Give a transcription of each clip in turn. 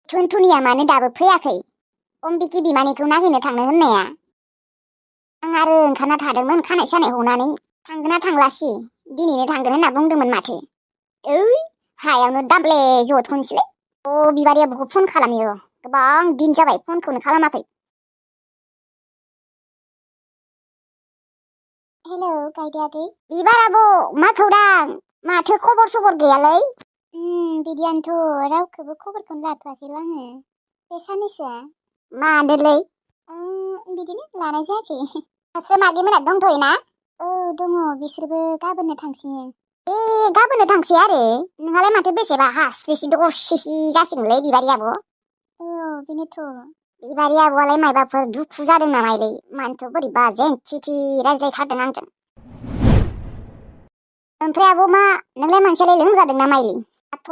थुनथुनिया मानो दाबो फैयाखै? अम्बिकी बिमानैखौ नागिरनो थांनो होननाया। आं आरो ओंखारना थादोंमोन खानाय सानाय हनानै। थांगोना थांलासि दिनैनो थांगोन होनना बुंदोंमोन माथो। ओइ हायावनो दाब्ले जथनोसैलै। बिबारिया बहुद फन खालामो र'। गोबां दिन जाबाय फनखौनो खालामाखै। हेलौ गायदे आगै। बिबार आब' मा खौरां? माथो खबर सबर गैयालै? बिदियानोथ' रावखौबो खबरखौनो लाथ'वाखैल' आङो बे साननैसोआ। मानोलै? बिदिनो लानाय जायाखै। नोंसोर मादैमोना दंथ'योना? औ दङ, बिसोरबो गाबोननो थांसिनो। गाबोननो थांसै आरो नोंहालाय माथो बेसेबा हास्रिसि दसेसि जासिगोनलै बिबारि आब'। औ बेनोथ'। बिबारि आब'आलाय मायबाफोर दुखु जादों नामालै? मानोथ' बोरैबा जेंथिथि रायज्लायथारदों आंजों। ओमफ्राय आब' मा नोंलाय मानसियालाय लोमजादों ना माइलि? दाथ'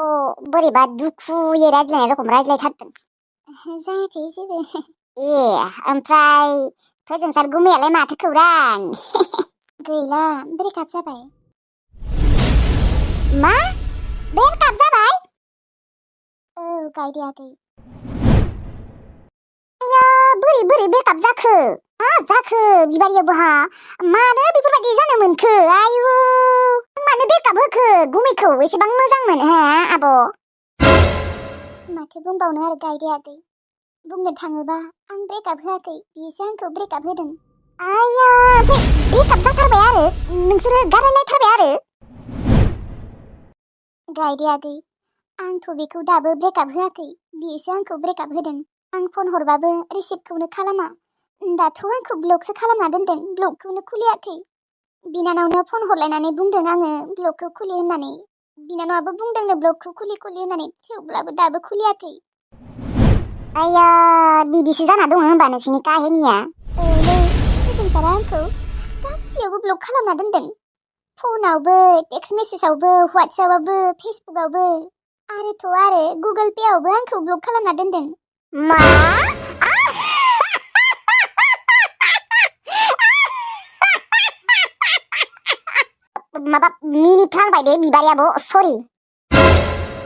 बोरैबा दुखुयै रायज्लायनाय रखम रायज्लायथारदों। जायाखै जेबो। ओमफ्राय फोजोंसार गुमैयालाय माथो खौरां? गैला, ब्रेकआप जाबाय। मा? ब्रेकआप जाबाय? औ गायदे आगै। बोरै ब्रेकआप जाखो? मा जाखो बिबारि आब'हा? मानो बेफोरबायदि जानो मोनखो? आयु नों मानो ब्रेकआप होखो गुमैखौ? एसेबां मोजांमोन हा आब'? माथो बुंबावनो आरो गायदे आगै। बुंनो थाङोबा आं ब्रेकआप होआखै, बिसो आंखौ ब्रेकआप होदों। आया ब्रेकआप जाथारबाय आरो? नोंसोरो गारलायलायथारबाय आरो? गायदे आगै, आंथ' बेखौ दाबो ब्रेकआप होआखै, बिसो आंखौ ब्रेकआप होदों। आं फन हरबाबो रिसिभखौनो खालामा। दाथ' आंखौ ब्लकसो खालामना दोनदों, ब्लकखौनो खुलियाखै। बिनानावनो फन हरलायनानै बुंदों आङो ब्लकखौ खुलि होननानै। बिनानावाबो बुंदोंनो ब्लकखौ खुलि होननानै, थेवब्लाबो दाबो खुलियाखै। आया बिदिसो जाना दङ होनबा नोंसिनि काहिनिया। औलै फोजोंसारा आंखौ गासैयावबो ब्लक खालामना दोनदों। फनावबो, टेक्स्ट मेसेजावबो, व्हाट्सएपआवबो, फेसबुकआवबो, आरो गुगल पेआवबो आंखौ ब्लक खालामना दोनदों। मा? माबा मिनिफ्लांबाय दे बिबारि आब', सरि।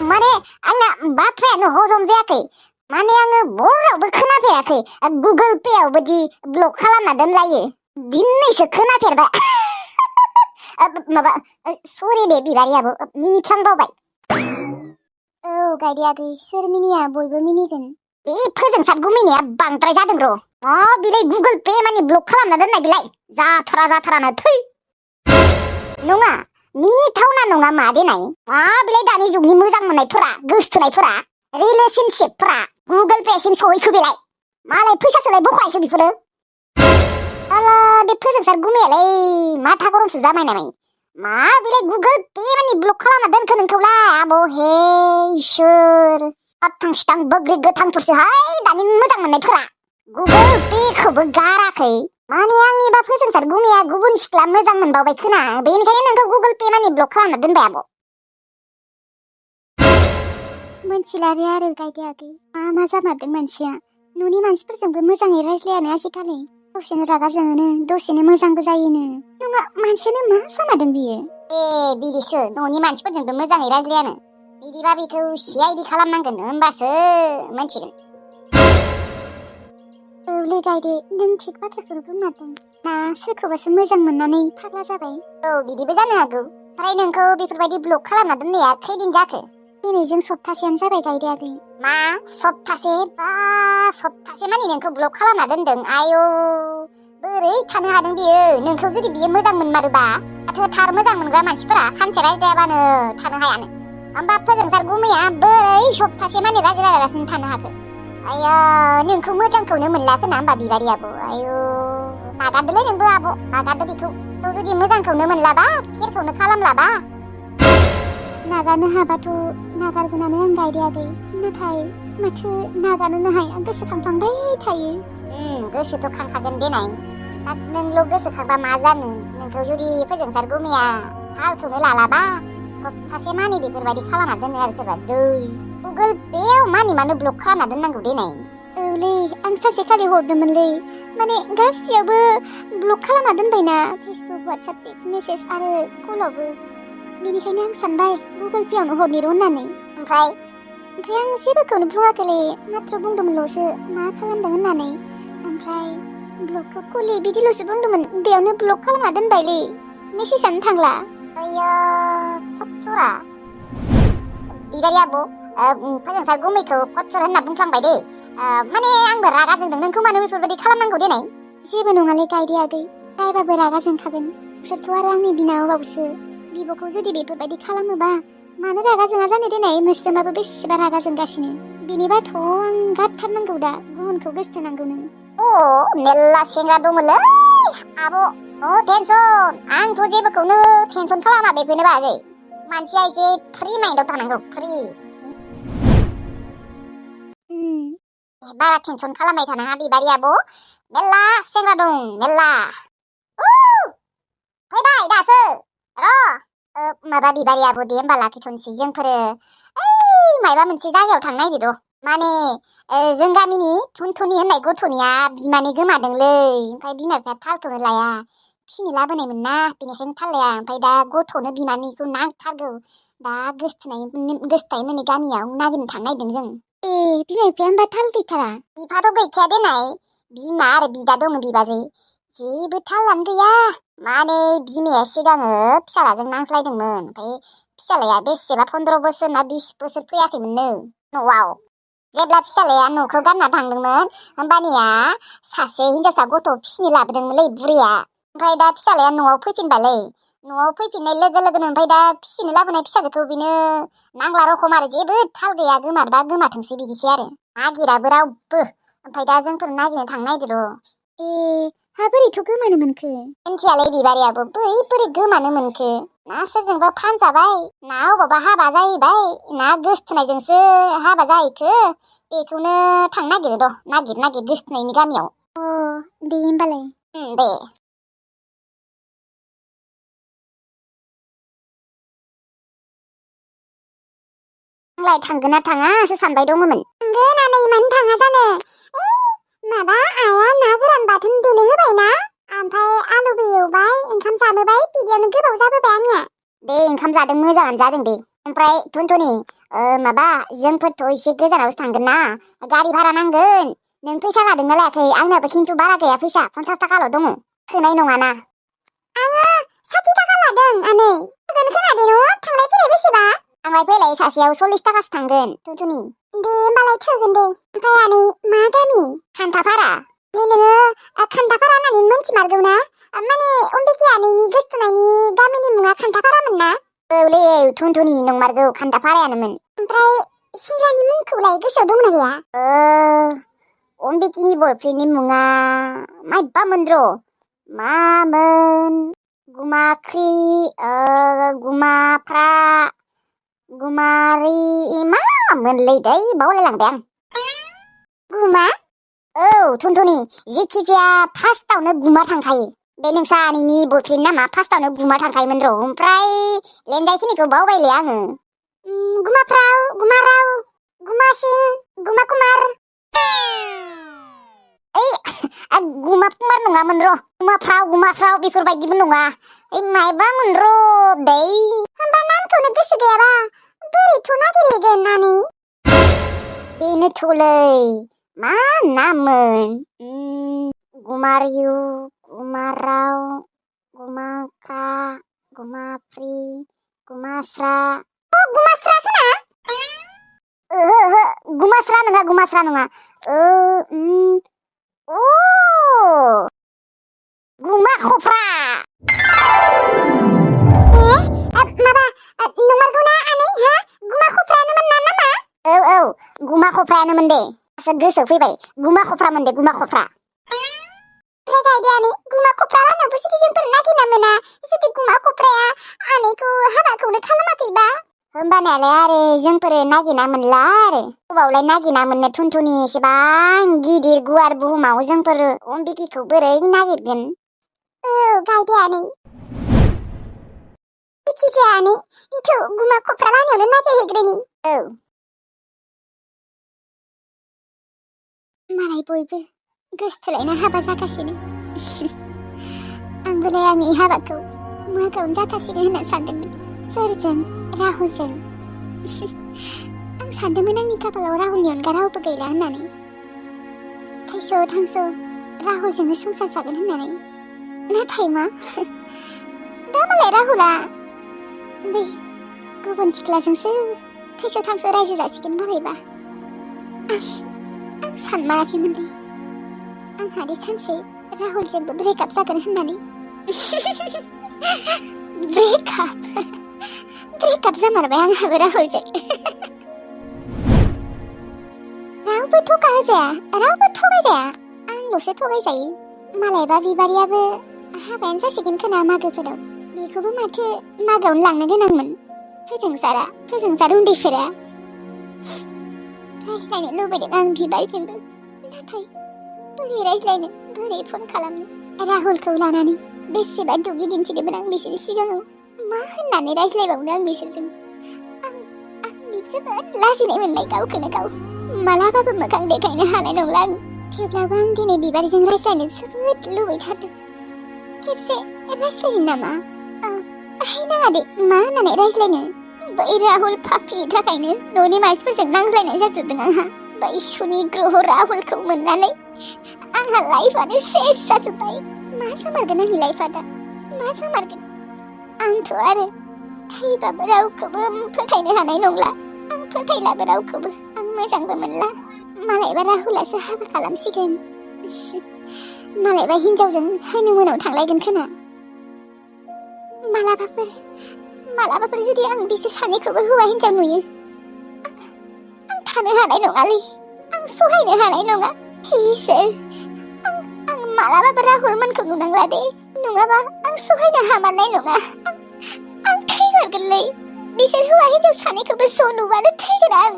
माने आंना बाथ्रायानो हजम जायाखै। माने आङो बरावबो खोनाफेराखै गुगल पेआवबो दि ब्लक खालामना दोनलायो। दिनैसो खोनाफेरबाय। माबा सरि दे बिबारि आब', मिनिफ्लांबावबाय। औ गायदे आगै, सोर मिनिया, बयबो मिनिगोन। बे फोजोंसार गुमिनाया बांद्राय जादों र'। बिलाय गुगल पे मानि ब्लक खालामना दोननाय बिलाय जाथारानो थै। नङा मिनिथावना नङा मा देनाय? बिलाय दानि जुगनि मोजां मोननायफोरा, गोसथोनायफोरा, रिलेशनशिपफोरा गुगल पेसिम सहैखो बेलाय? मालाय फैसासोलाय बख'ायसो बेफोरो। आला बे फोजोंसार गुमियालाय माथा गरमसो जाबाय नामाय? मा बिलाय गुगल पे मानि ब्लक खालामना दोनखो नोंखौलाय आब' हे इसोर। अथां सिथां बोग्रि गोथांफोरसोहाय दानि मोजां मोननायफोरा। गुगल पेखौबो गाराखै। माने आंनिबा फोजोंसार गुमिया गुबुन सिख्ला मोजां मोनबावबाय खोना, बेनिखायनो नोंखौ गुगल पे मानि ब्लक खालामना दोनबाय आब'। मोनथिलारे आरो गायदे आगै, मा जामारदों मानसिया। न'नि मानसिफोरजोंबो मोजाङै रायज्लायानो आजिखालि। दसेनो रागा जोङोनो, दसेनो मोजांबो जायोनो। नङा मानसियानो मा जामारदों बियो? बिदिसो न'नि मानसिफोरजोंबो मोजाङै रायज्लायानो। बिदिबा बेखौ CID खालामनांगोन, होमबासो मोनथिगोन। औलै गायदे, नों थिग बाथ्राखौनो बुंमारदों। ना सोरखौबासो मोजां मोननानै फाग्ला जाबाय? बिदिबो जानो हागौ। ओमफ्राय नोंखौ बेफोरबायदि ब्लक खालामना दोननाया खैदिन जाखो? दिनैजों सप्तासेयानो जाबाय गायदे आगै। मा सप्तासे? सप्तासे मानि नोंखौ ब्लक खालामना दोनदों? आयौ बोरै थानो हादों बियो? नोंखौ जुदि बियो मोजां मोनमारोबा, दाथ' थार मोजां मोनग्रा मानसिफोरा सानसे रायज्लायाबानो थानो हायानो। होमबा फोजोंसार गुमैया बोरै सप्तासे मानि रायज्लायालासिनो थानो हाखो? आया नोंखौ मोजांखौनो मोनला खोना होमबा बिबारि आब'? आयु नागारदोलै नोंबो आब', नागारदो बेखौ। जुदि मोजांखौनो मोनलाबा, केयारखौनो खालामलाबा। नागारनो हाबाथ' नागारगोनानो आं गायदे आगै। नाथाय माथो नागारनोनो हाया, गोसोखांफ्लांबाय थायो। गोसोथ' खांखागोन देनाय। दा नोंल' गोसोखांबा मा जानो? नोंखौ जुदि फोजोंसार गुमैया हालखौनो लालाबा, सप्तासे मानि बेफोरबायदि खालामना दोनो आरो सोरबा गुगल पेआव मानो ब्लक खालामना दोननांगौ देनाय? औलै आं सानसेखालि हरदोंमोनलै, माने गासैयावबो ब्लक खालामना दोनबायना, फेसबुक, वाट्सएप, टेक्स्ट मेसेज आरो कलावबो। बेनिखायनो आं सानबाय गुगल पेआवनो हरनि र' होननानै। ओमफ्राय ओमफ्राय आं जेबोखौनो बुङाखैलै माथ्र' बुंदोंमोनल'सो मा खालामदों होननानै ओमफ्राय ब्लकखौ खुलि बिदिल'सो बुंदोंमोन बेयावनो ब्लक खालामना दोनबायलै मेसेजानो थांला अय्यो खतसरा बिबारि आब' फोजोंसार गुमैखौ खतसर होनना बुंफ्लांबाय दे माने आंबो रागा जोंदों नोंखौ मानो बेफोरबायदि खालामनांगौ देनाय जेबो नङालै गायदे आगै गायबाबो रागा जोंखागोन बिसोरथ' आरो आंनि बिनानावबावसो बिब'खौ जुदि बेफोरबायदि खालामोबा मानो रागा जोङा जानो देनाय मोस्रोमाबो बेसेबा रागा जोंगासिनो बिनिबाथ' आं गारथारनांगौ दा गुबुनखौ गोसथोनांगौनो मेल्ला सेंग्रा दङलै आब' टेनसन आंथ' जेबोखौनो टेनसन खालामा बेफोरनि बागै मानसिया एसे फ्रि माइन्डआव थानांगौ फ्रि बारा टेनसन खालामबाय थानाङा बिबारि आब' मेल्ला सेंग्रा दं मेल्ला फैबाय दासो माबा बिबारि आब' दे होमबा लाखिथ'नोसै जोंफोरो मायबा मोनसे जायगायाव थांनो नागिरो माने जों गामिनि थुनथुनि होननाय गथ'निया बिमानि गोमादोंलै ओमफ्राय बिमा बिफाया थालखौनो लाया फिनो लाबोनायमोन ना बेनिखायनो थाल लाया ओमफ्राय दा गथ'नो बिमानिखौ नांथारगौ दा गोसथोनायमोननि गामियाव नागिरनो थांनो नागिरदों जों बिमा बिफाया होनबा थाल गैथारा बिफाथ' गैखाया देनाय बिमा आरो बिदा दङ बिबाजै जेबो थालानो गैया माने बिमाया सिगाङो फिसालाजों नांज्लायदोंमोन ओमफ्राय फिसालाया बेसेबा 15 बोसोर ना 20 बोसोर फैयाखैमोननो न'आव जेब्ला फिसालाया न'खौ गारना थांदोंमोन होमबानिया सासे हिनजावसा गथ' फिसिनो लाबोदोंमोनलै बुरैया ओमफ्राय दा फिसालाया न'आव फैफिनबायलै न'आव फैफिननाय लोगो लोगोनो ओमफ्राय दा फिसिनो लाबोनाय फिसाजोखौ बिनो नांला रखम आरो जेबो थाल गैया गोमारबा गोमाथोंसै बिदिसै आरो नागिराबो रावबो ओमफ्राय दा जोंफोर नागिरनो थांनो नागिरो हा बोरैथ' गोमानो मोनखो मिन्थियालै बिबारियाबो बोरै गोमानो मोनखो ना सोरजोंबा फानजाबाय ना अबावबा हाबा जाहैबाय ना गोसथोनायजोंसो हाबा जाहैखो बेखौनो थांनो नागिरो र' नागिर गोसथोनायनि गामियाव दे होमबालाय दे आंलाय थांगोन ना थाङासो सानबाय दङमोन थांगोन आनै मानो थाङा जानो माबा आइया ना गोरान बाथोन देनो होबाय ना ओमफ्राय आलुबो एवबाय ओंखाम जानोबाय बिदियावनो गोबाव जाबोबाय आंनिया दे ओंखाम जादों मोजाङानो जादों दे ओमफ्राय धुनथुनि माबा जोंफोरथ' एसे गोजानावसो थांगोन ना गारि भारा नांगोन नों फैसा लादोंना लायाखै आंनाबो खिन्थु बारा गैया फैसा 50 थाखाल' दङ थोनाय नङाना आङो 60 थाखा लादों आनै थोगोन खोना दे न' थांलाय फैलाय बेसेबा थांलाय फैलाय सासेयाव 40 थाखासो थांगोन धुनथुनि दे होमबालाय थोगोन दे ओमफ्राय आनै मा गामि खान्थाफारा नै नोङो खान्थाफारा होननानै मोनथिमारगौ ना माने अम्बिके आनैनि गोसथोनायनि गामिनि मुङा खान्थाफारामोन ना औलै धुनथुनि नंमारगौ खान्थाफारायानोमोन ओमफ्राय सेंग्रानि मुंखौलाय गोसोआव दंना गैया अम्बिकेनि बयफ्रेन्डनि मुङा माइबामोन र' मामोन गुमाख्रि गुमाफ्रा गुमारि मामोनलै दै बावलायलांबाय आं गुमा औ धुनथुनि जेखिजाया फार्स्टआवनो गुमा थांखायो बे नोंसानिनि बयफ्रेन्ड नामा फार्स्टआवनो गुमा थांखायोमोन र' ओमफ्राय लेंजायखिनिखौ बावबायलै आङो गुमाफ्राव गुमाराव गुमासिं गुमाकुमार गुमा कुमार नङामोन र' गुमाफ्राव गुमास्राव बेफोरबायदिबो नङा मायबामोन र' दै होमबा नामखौनो गोसो गैयाबा बोरैथ' नागिरहैगोन नानि बेनोथ'लै मा नाममोन गुमारिउ गुमाराव गुमाख्रा गुमाफ्रि गुमास्रा गुमास्रा खोना ओहो गुमास्रा नङा गुमा खफ्रा माबा नंमारगौना आनै हा गुमा खफ्रायानोमोन ना नामा औ गुमा खफ्रायानोमोन दे गोसोआव फैबाय गुमा खफ्रामोन दे गुमा खफ्रा ओमफ्राय गायदे आनै गुमा खफ्रा लानावबो जुदि जोंफोर नागिरना मोना जुदि गुमा खफ्राया आनैखौ हाबाखौनो खालामाखैबा होमबानालाय आरो जोंफोर नागिरना मोनला आरो अबावलाय नागिरना मोननो धुनथुनि एसेबां गिदिर गुवार बुहुमाव जोंफोर अम्बिकेखौ बोरै नागिरगोन औ गायदे आनै जेखिजाया आनै थौ गुमा खफ्रा लानायावनो नागिरहैग्रोनि औ मालाय बयबो गोसथोलायना हाबा जागासिनो आंबोलाय आंनि हाबाखौ मागोआवनो जाथारसिगोन होनना सानदोंमोन सोरजों राहुलजों आं सानदोंमोन आंनि खाफालाव राहुलनि अनगा रावबो गैला होननानै थैस' थांस' राहुलजोंनो संसार जागोन होननानै नाथाय मा दा मालाय राहुला बै गुबुन सिख्लाजोंसो थैस' थांस' रायजो जासिगोन मालायबा आं सानमाराखैमोनलै आंहादि सानसे राहुलजोंबो ब्रेकआप जागोन होननानै ब्रेकआप जामारबाय आंहाबो राहुलजों रावबो थगा होजाया रावबो थगायजाया आंल'सो थगायजायो मालायबा बिबारियाबो हाबायानो जासिगोन खोना मागोफोराव बेखौबो माथो मागोआवनो लांनो गोनांमोन फोजोंसार उन्दैफोरा रायज्लायनो लुबैदों आं बिबारजोंबो नाथाय बोरै रायज्लायनो बोरै फन खालामनो राहुलखौ लानानै बेसेबा दुगि दिन्थिदोंमोन आं बिसोरनि सिगाङाव मा होननानै रायज्लायबावनो आं बिसोरजों आंनि जोबोद लाजिनाय मोननाय गावखौनो गाव मालाबाबो मोखां देखायनो हानाय नंला आं थेवब्लाबो आं दिनै बिबारजों रायज्लायनो जोबोद लुबैथारदों खेबसे रायज्लायनो नामा नाङा दे मा होननानै रायज्लायनो बै राहुल पापिनि थाखायनो न'नि मानसिफोरजों नांज्लायनाय जाजोबदों आंहा बै सुनि ग्रह राहुलखौ मोननानै आंहा लाइफआनो सेस जाजोब्बाय मा जामारगोन आंनि लाइफआ दा मा जामारगोन आंथ' आरो थैबाबो रावखौबो फोथायनो हानाय नंला आं फोथायलाबो रावखौबो आं मोजांबो मोनला मालायबा राहुलासो हाबा खालामसिगोन मालायबा हिनजावजों हानिमुनाव थांलायगोन खोना मालाबाफोर जुदि आं बिसोर सानैखौबो हौवा हिनजाव नुयो आं थानो हानाय नङालै आं सहायनो हानाय नङा इसोर आं मालाबाबो राहुलमोनखौ नुनांला दे नङाबा आं सहायनो हामारनाय नङा आं थैगोनलै बिसोर हौवा हिनजाव सानैखौबो ज' नुबानो थैगोन आं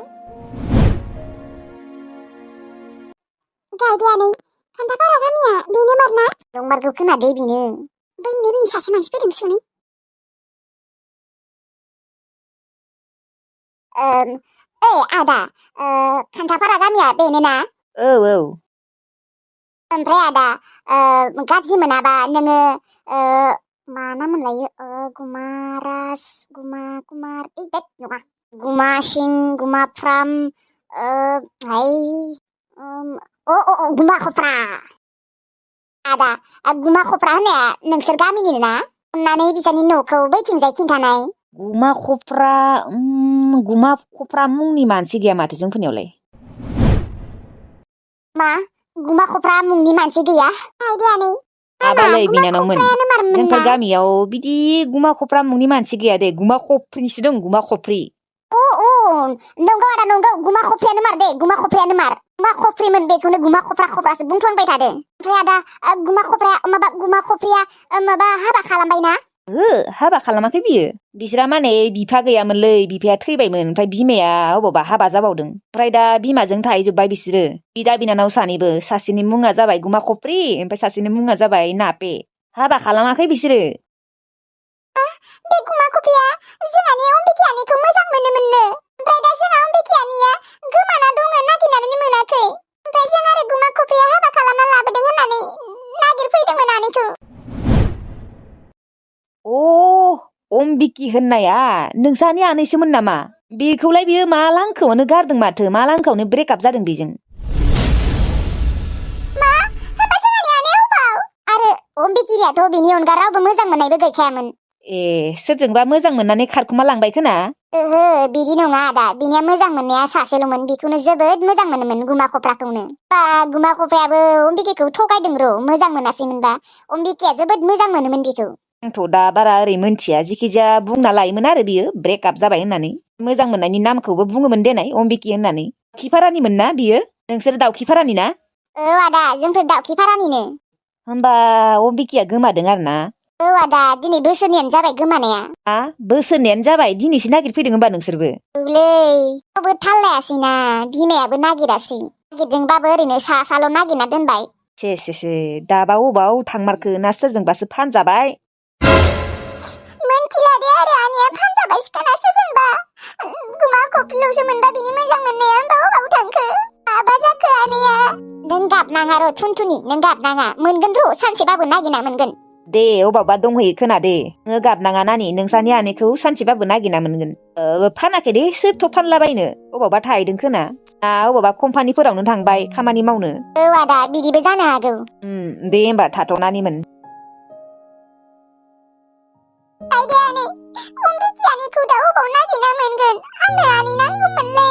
गायदेयानै खान्थापारा गामिया बेनो मारना दंमारगौ खोनादे बेनो बैनो सासे मानसि फैदों सोंनि आदा खान्थापारा गामिया बेनो ना औ ओमफ्राय आदा गाज्रि मोनाबा नोङो मा नाम मोनलायो कुमार नङा गुमासिं गुमाफ्राम गुमा खफ्रा आदा गुमा खफ्रा होननाया नोंसोर गामिनि ना अन्नानै बिसानि न'खौ बैथिंजाय खिन्थानाय गुमा खफ्रा मुंनि मानसि गैया माथो जोंफोरनियावलाय मा गुमा खफ्रा मुंनि मानसि गैया आइडियानै माबालै बिनानावमोन जोंफोर गामियाव बिदि गुमा खफ्रा मुंनि मानसि गैया दे गुमा खफ्रिनिसो दं गुमा खफ्रि नंगौ आदा नंगौ गुमा खफ्रियानो मार दे गुमा खफ्रियानो मार गुमा खफ्रिमोन बेखौनो गुमा खफ्रासो बुंफ्लांबाय थादों ओमफ्राय आदा गुमा खफ्रिया माबा हाबा खालामबाय ना हाबा खालामाखै बियो बिसोरा माने बिफा गैयामोनलै बिफाया थैबायमोन ओमफ्राय बिमाया अबावबा हाबा जाबावदों ओमफ्राय दा बिमाजों थाहैजोब्बाय बिसोरो बिदा बिनानाव सानैबो सासेनि मुङा जाबाय गुमा खफ्रि ओमफ्राय सासेनि मुङा जाबाय नापे हाबा खालामाखै बिसोरो बे गुमा खफ्रिया जोंहानि अम्बिकायानिखौ मोजां मोनोमोननो ओमफ्राय दा जोंहा अम्बिकायानिया गोमाना दङ नागिरनानै मोनाखै ओमफ्राय जों आरो गुमा खफ्रिया हाबा खालामना लाबोदों होननानै नागिरफैदोंमोन आनैखौ अम्बिकी होननाया नोंसानि आनैसोमोन नामा बेखौलाय बियो मा लांखौआवनो गारदों माथो मा लांखौआवनो ब्रेकआप जादों बेजों मा होनबा जोंहानि आनैया हबाव आरो अम्बिकिनियाथ' बेनि अनगा रावबो मोजां मोननायबो गैखायामोन सोरजोंबा मोजां मोननानै खारखुमा लांबाय खोना ओहो बिदि नङा आदा बिनिया मोजां मोननाया सासेल'मोन बेखौनो जोबोद मोजां मोनोमोन गुमा खफ्राखौनो गुमा खफ्रायाबो अम्बिकीखौ थगायदों र' मोजां मोनासैमोनबा अम्बिकीया जोबोद मोजां मोनोमोन बेखौ आंथ' दा बारा ओरै मोनथिया जिखिजाया बुंना लायोमोन आरो बियो ब्रेकआप जाबाय होननानै मोजां मोननायनि नामखौबो बुङोमोन देनाय अम्बिकी होननानै दाउखिपारानिमोन ना बियो नोंसोर दाउखिपारानि ना आदा जोंफोर दाउखिपारानिनो होमबा अम्बिकीया गोमादों आरो ना आदा दिनै बोसोरनैयानो जाबाय गोमानाया बोसोरनैयानो जाबाय दिनैसो नागिरफैदों होमबा नोंसोरबो थेवबो थाल लायासैना बिमायाबो नागिरदोंबाबो ओरैनो साल' नागिरना दोनबाय से दाबा अबाव थांमारखो ना सोरजोंबासो फानजाबाय मोनथिला दे आरो आनैया फानजाबाय सिखाना सोरजोंबा गुमा खफ्रिल'सो मोनबा बिनि मोजां मोननाया होमबा अबाव थांखो माबा जाखो आनैया नों गाबनाङा र' थुनथुनि नों गाबनाङा मोनगोन र' सानसेबाबो नागिरना मोनगोन दे अबावबा दंहैयो खोनादे नोङो गाबनाङा नानि नोंसानि आनैखौ सानसेबाबो नागिरना मोनगोन फानाखै दे सोरथ' फानलाबायनो अबावबा थाहैदों खोना ना अबावबा कम्पानिफोरावनो थांबाय खामानि मावनो आदा बिदिबो जानो हागौ दे होमबा थाथ'नानैमोन आइदै आनै अम्बिखि आनैखौ दा अबाव नागिरना मोनगोन आंनो आनै नांगौमोनलै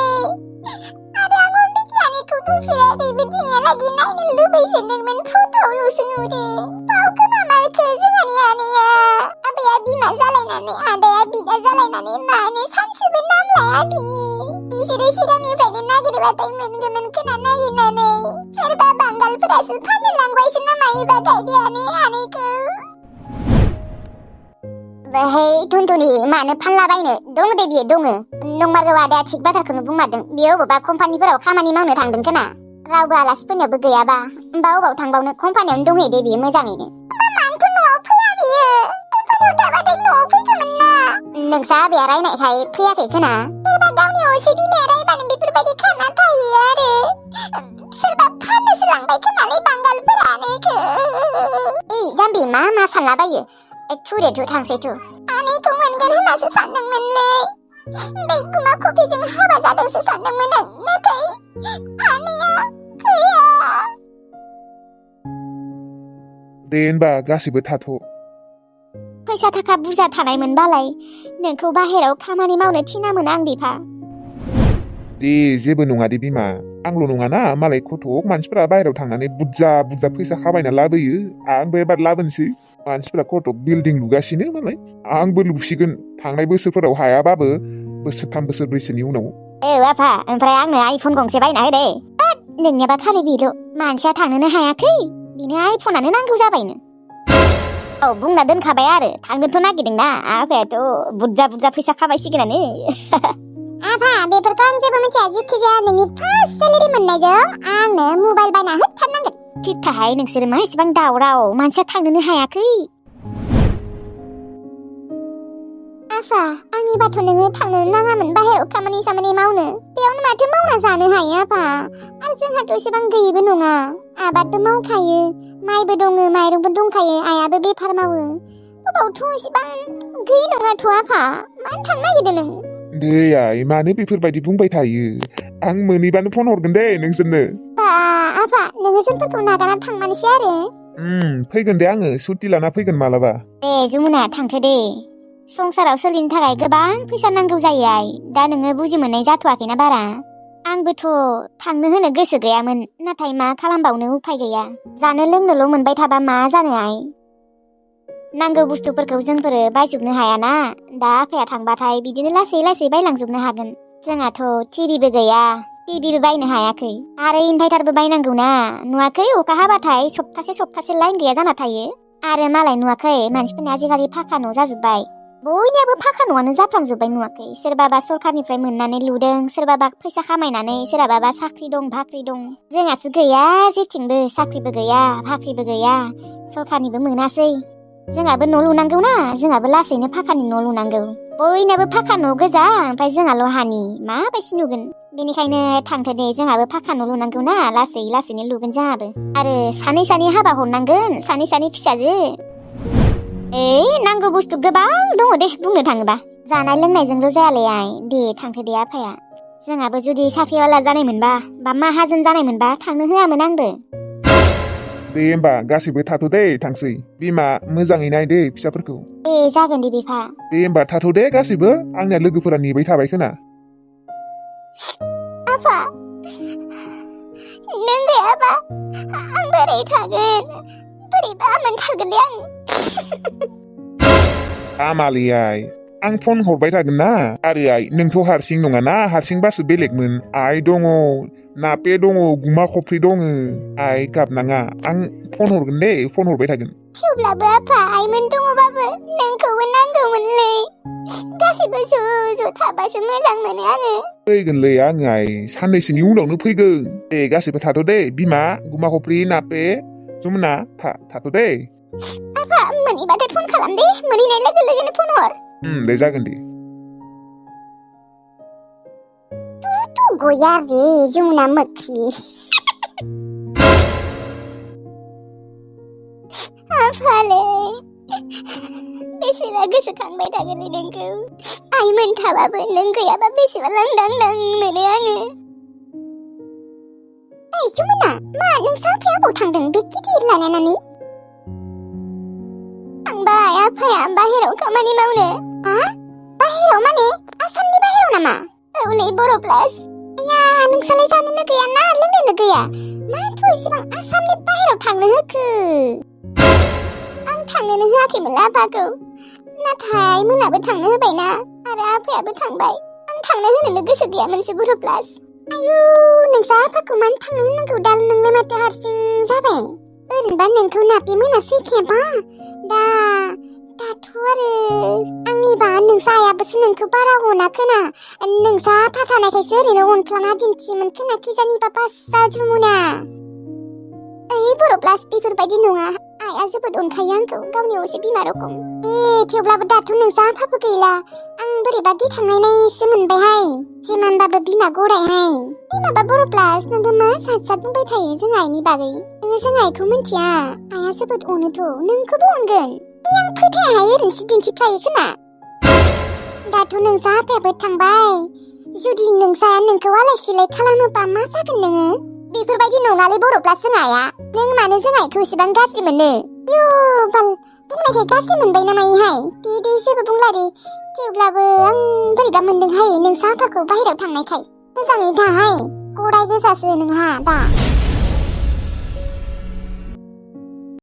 आरो आं अम्बिखि आनैखौ नुफेराखैबो दिनैहालागै नायनो लुबैसोदोंमोन फट'आवल'सो नुदों बाव गोमामारखो जोंहानि आनैया आबैया बिमा जालायनानै आदाया बिदा जालायनानै मानो सानसेबो नाम लाया बिनि बिसोरो सिगांनिफ्रायनो नागिरबाथाय मोनगौमोन खोना नागिरनानै सोरबा बांगालफोरासो फाननो लांबायसो नामा एबा गायदे आनैखौ hey Tuntuni मानो फानलाबायनो दङ दे बियो दङ नंमारगौ आदाया थिग बाथ्राखौनो बुंमारदों बियो अबावबा कम्पानिफोराव खामानि मावनो थांदों खोना रावबो आलासिफोरनियावबो गैयाबा अबाव थांबावनो कम्पानियावनो दंहैयो दे बियो मोजाङैनो मानोथ' न'आव फैया बियो कम्पानियाव थाबाथाय न'आव फैगौमोन ना नोंसा आबैया रायनायखाय फैयाखै खोना सोरबा गावनि असे बिमाया रायबानो बेफोरबायदि खाना थायो आरो सोरबा फाननोसो लांबाय खोनालै बांगालफोरा आनैखौ जाम्बि मा सानलाबायो थुरे थु थांसै थु आनैखौ मोनगोन होननासो सानदोंमोनलै बै गुमा कफिजों हाबा जादोंसो सानदोंमोन आं नाथाय आनैया गैया दे होनबा गासिबो थाथ' फैसा थाखा बुरजा थानायमोनबालाय नोंखौ बाहेराव खामानि मावनो थिनामोन आं बिफा दे जेबो नङा दे बिमा आंल' नङाना मालाय कटक मानसिफोरा बाहेरायाव थांनानै बुरजा फैसा खामायना लाबोयो आंबो एबार लाबोनोसै मानसिफोरा कटक बिल्डिं लुगासिनो मालाय आंबो लुसिगोन थांनाय बोसोरफोराव हायाबाबो बोसोरथाम बोसोरब्रैसोनि उनाव आफा ओमफ्राय आंनो आइफन गंसे बायना हो दे नोंनियाबा खालि बेल' मानसिया थांनोनो हायाखै बिनो आइफनानो नांगौ जाबायनो बुंना दोनखाबाय आरो थांनोथ' नागिरदोंना आफायाथ' बुरजा फैसा खामायसिगोनानो आफा बेफोरखौ आं जेबो मिथिया जिखि जाया नोंनि फार्स्ट सेलेरि मोननायजों आंनो मबाइल बायना होथारनांगोन थिगथाहाय नोंसोरो मा एसेबां दावराव मानसिया थांनोनो हायाखै आफा आंनिबाथ' नोङो थांनो नाङामोन बाहेरायाव खामानि मावनो बेयावनो माथो मावना जानो हायो आफा आरो जोंहाथ' एसेबां गैयिबो नङा आबादबो मावखायो माइबो दङ माइरंबो दंखायो आइयाबो बेफार मावो अबावथ' एसेबां गैयि नङाथ' आफा मानो थांनो नागिरदों नों दे आइ मानो बेफोरबायदि बुंबाय थायो आं मोनैबानो फन हरगोन दे नोंसोरनो आफा नोङो जोंफोरखौ नागारना थांमानोसै आरो फैगोन दे आङो सुटि लाना फैगोन मालाबा दे जमुना थांथो दे संसाराव सोलिनो थाखाय गोबां फैसा नांगौ जायो आइ दा नोङो बुजि मोननाय जाथ'वाखैना बारा आंबोथ' थांनो होनो गोसो गैयामोन नाथाय मा खालामबावनो उफाय गैया जानो लोंनोल' मोनबाय थाबा मा जानो आइ नांगौ बुस्थुफोरखौ जोंफोरो बायजोबनो हायाना दा आफाया थांबाथाय बिदिनो लासै बायलांजोबनो हागोन जोंहाथ' टिभिबो गैया टिभिबो बायनो हायाखै आरो इनभाइटारबो बायनांगौ ना नुवाखै अखा हाबाथाय सप्तासे लाइन गैया जाना थायो आरो मालाय नुवाखै मानसिफोरनि आजिखालि फाखा न' जाजोब्बाय बयनियाबो फाखा न'आनो जाफ्रामजोब्बाय नुवाखै सोरबाबा सरखारनिफ्राय मोननानै लुदों सोरबाबा फैसा खामायनानै सोरबाबा साख्रि दं बाख्रि दं जोंहासो गैया जेथिंबो साख्रिबो गैया बाख्रिबो गैया सरखारनिबो मोनासै जोंहाबो न' लुनांगौ ना जोंहाबो लासैनो फाखानि न' लुनांगौ बयनाबो फाखा न' गोजा ओमफ्राय जोंहाल' हानि माबायदि नुगोन बेनिखायनो थांथो दे जोंहाबो फाखा न' लुनांगौ ना लासैनो लुगोन जोंहाबो आरो सानै हाबा हरनांगोन सानै फिसाजो नांगौ बुस्थु गोबां दङ दे बुंनो थाङोबा जानाय लोंनायजोंल' जायालै आइ दे थांथो दे आफाया जोंहाबो जुदि साख्रिवाला जानायमोनबा बा माहाजोन जानायमोनबा थांनो होआमोन आंबो दे होमबा गासिबो थाथ' दे थांसै बिमा मोजाङै नायदे फिसाफोरखौ दे जागोन दे बिफा दे होमबा थाथ' दे गासिबो आंनिया लोगोफोरा नेबाय थाबाय खोना आफा नों गैयाबा आं बोरै थागोन बोरैबा मोनथारगोन दे आं आमालियाय आं फन हरबाय थागोन ना आरो आइ नोंथ' हारसिं नङाना हारसिंबासो बेलेगमोन आइ दङ नापे दङ गुमा खफ्रि दङ आइ गाबनाङा आं फन हरगोन दे फन हरबाय थागोन थेवब्लाबो आफा आइमोन दङबाबो नोंखौबो नांगौमोनलै गासिबो ज' थाबासो मोजां मोनो आङो फैगोनलै आङो आइ साननैसोनि उनावनो फैगोन दे गासिबो थाथ' दे बिमा गुमा खफ्रि नापे जमुना थाथ' दे आफा मोनहैबाथाय फन खालाम दे मोनहैनाय लोगो लोगोनो फन हर दे जागोन दे गया रे जमुना मोख्रि आफालै बेसेबा गोसोखांबाय थागोनलै नोंखौ आइ मोनथाबाबो नों गैयाबा बेसेबा लांदां मोनो आङो ओइ जमुना मा नोंसा आफाया अबाव थांदों बे गिदिर लालायनानै थांबाय आफाया बाहेराव खामानि मावनो बाहेराव माने आसामनि बाहेराव नामा औलै बर' प्लास आया नोंसालाय जानोनो गैया ना लोंनोनो गैया माथो इसिबां आसामनि बाहेराव थांनो होखो आं थांनोनो होआखैमोन आफाखौ नाथाय मोनाबो थांनो होबायना आरो आफायाबो थांबाय आं थांनो होनोनो गोसो गैयामोनसो बर' प्लास आयु नोंसा आफाखौ मानो थांनो होनांगौ दा नोंलाय माथो हारसिं जाबाय ओरैनोबा नोंखौ नाबि मोनासै खेबा दाथ' आरो आंनिबा नोंसा आयाबोसो नोंखौ बारा अनाखोना नोंसा आफा थानायखायसो ओरैनो अनफ्लाङा दिन्थियोमोन खोना खिजानिबा बासा जमुना ओइ बर' प्लास बेफोरबायदि नङा आइया जोबोद अनखायो आंखौ गावनि असे बिमा रखम थेवब्लाबो दाथ' नोंसा आफाबो गैला आं बोरैबा गिखांनायसो मोनबायहाय जिमानबाबो बिमा गरायहाय माबा बर' प्लास नोंबो मा सात बुंबाय थायो जों आइनि बागै नोङो जों आइखौ मिन्थिया आइया जोबोद अनोथ' नोंखौबो अनगोन आं फोथायाहाय ओरैनोसो दिन्थिफ्लायो खोना दाथ' नोंसा आफायाबो थांबाय जुदि नोंसाया नोंखौ आलाय सिलाय खालामोबा मा जागोन नोङो बेफोरबायदि नङालै बर' प्लास जों आइया नों मानो जों आइखौ एसेबां गाज्रि मोनो बाल बुंनायखाय गाज्रि मोनबाय ना मायोहाय दे जेबो बुंला दे थेवब्लाबो आं बोरैबा मोनदोंहाय नोंसा आफाखौ बाहेरायाव थांनायखाय मोजाङै थाहाय गराय गोजासो नोंहा दा